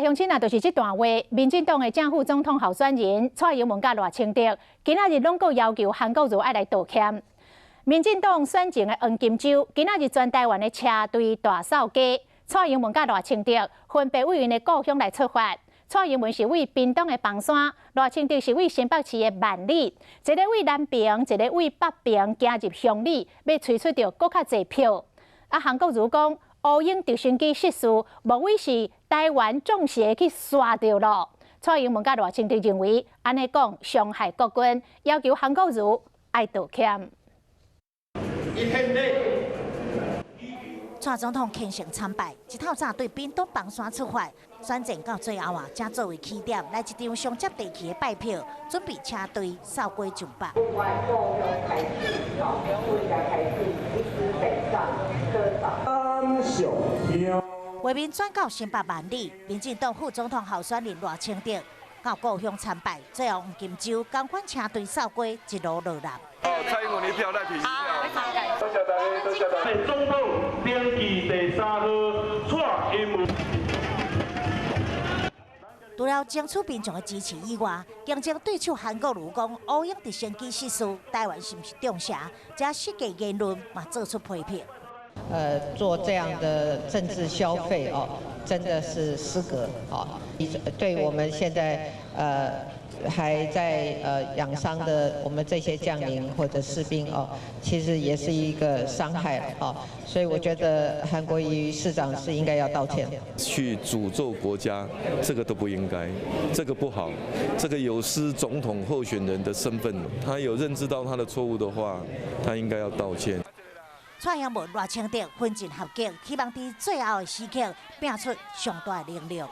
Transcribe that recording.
鄉親啊，就是這段話，民進黨的正副總統候選人蔡英文佮賴清德，今仔日攏閣要求韓國瑜愛來道歉。民進黨選前的黃金週，今仔日全台灣的車隊大掃街，蔡英文佮賴清德分別為𪜶的故鄉來出發。蔡英文是為屏東的枋山，賴清德是為新北市的萬里，一个為南爿，一个為北爿，行入鄉里，欲催出著閣較濟票。啊，韓國瑜講，烏鷹直升機失事，莫非是台灣中邪去刷著囉？蔡英文佮賴清德認為，按呢講傷害國軍，要求韓國瑜愛道歉。蔡總統虔誠參拜，一透早對屏東枋山出發，選戰到最後啊，才作為起點來一場上接地氣的拜票，準備車隊掃街上北。不管故鄉開始，好，開始一直北上，畫面轉到新北萬里，民進黨副總統候選人賴清德到故鄉參拜，最後黃金週仝款車隊掃街，一路落南。哦，蔡英文一票，賴皮一票。多謝大家，多謝大家。總統登記第三號蔡英文。除了爭取民眾的支持以外，競爭對手韓國瑜講烏鷹直升機失事，台灣是毋是中邪？這失格言論嘛做出批評。做這樣的政治消費哦，真的是失格哦。對我們現在還在養傷的我們這些將領或者士兵哦，其實也是一個傷害哦。所以我覺得韓國瑜市長是應該要道歉。去詛咒國家，這個都不應該，這個不好，這個有失總統候選人的身份。他有認知到他的錯誤的話，他應該要道歉。蔡英文、賴清德奮進合擊，希望佇最後的時刻拼出上大的能量。